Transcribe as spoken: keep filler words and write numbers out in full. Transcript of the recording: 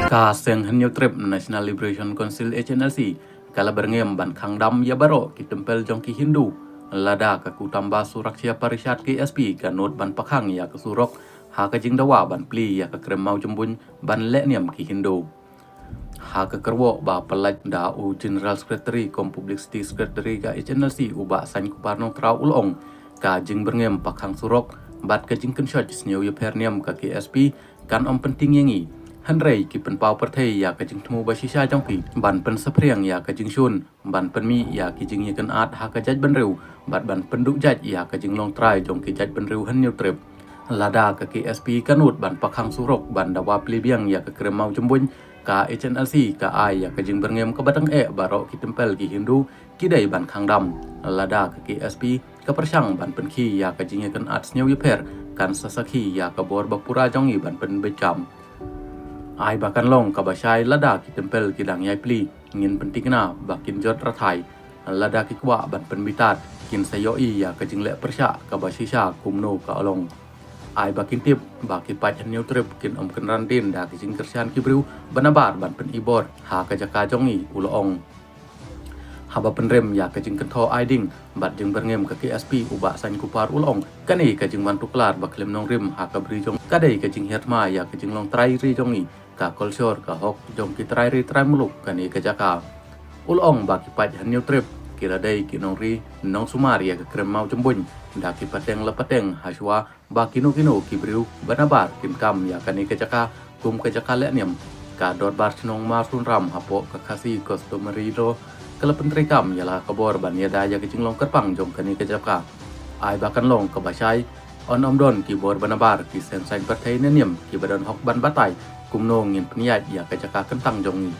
Ka Seng Hynñiewtrep National Liberation Council, H N L C, ka la byrngem ban khang dam ïa baroh ki templ jong ki Hindu, lada ka Kutamba Suraksha Parishad, K S P, ka nud ban pakhang ïa ka surok ha ka jingdawa ban plie ïa ka krem mawjymbuiñ ban leh niam ki Hindu. Ha ka kyrwoh ba pyllait da u General Secretary kum Publicity Secretary ka H N L C, u Bah Sainkupar Nongtraw, u la ong, ka jingbyrngem pakhang surok bad ka jingkynshoh sniew ïapher niam ka K S P kan ym pynting ïa ngi. Hynrei ki pynpaw pyrthei ïa ka jingthmu ba shisha jong ki ban pynsaphriang ïa ka jingshun ban pynmih ïa ki jingïakynad ha ka jaitbynriew bad ban pynduh jait ïa ka jinglong trai jong ki jaitbynriew Hynñiewtrep. Lada ka K S P ka nud ban pakhang surok ban dawa plie biang ïa ka krem mawjymbuiñ, ka H N L C ka ai ïa ka jingbyrngem kaba dang eh baroh ki templ ki Hindu ki dei ban khang dam. Lada ka K S P ka pyrshang ban pynkhih ïa ka jingïakynad sniew ïapher, kan sa sakhi ïa ka bor ba pura jong ngi ban pynbeit kam. Ai ba kan long kaba shai lada ki templ ki dang ïai plie, ngin pyntikna ba kin jot rathai. Lada ki kwah ban pynbitar, kin sa ïohi ïa ka jingleh pyrshah kaba shisha kumno ka long. Ai ba kin tip ba ki paid Hynñiewtrep kin ym kynran dien da ki jingkyrshan ki briew ba nabar ban pynibor ha ka jaka jong ngi, u la ong. Haba pynrem ïa ka jingkynthoh ai ding bad jingbyrngem ka K S P, u Bah Sainkupar u la ong, kane ka jingwan tuklar ba khlem nongrim ha ka bri jong ka dei ka jinghiar thma ïa ka jinglong trai ri jong ngi, ka culture, ka hok jong ki trai ri trai muluk kane ka jaka. U la ong ba ki paid Hynñiewtrep ki la dei ki nongri nongsumar ïa ka krem mawjymbuiñ da ki pateng la pateng hashwa ba kino kino ki briew ba nabar kin kam ïa kane ka jaka kum ka jaka leh niam. Ka Dorbar Shnong Mawsynram hapoh ka Khasi Customary Law ka la pyntreikam ïa la ka bor ban ïada ïa ka jinglong kyrpang jong kane ka jaka. Ai ba kan long kaba shai, yn ym don ki bor ba nabar ki seng saiñ pyrthei ne niam kiba don hok ban batai kumno ngin pynïaid ïa ka jaka kyntang jong ngi.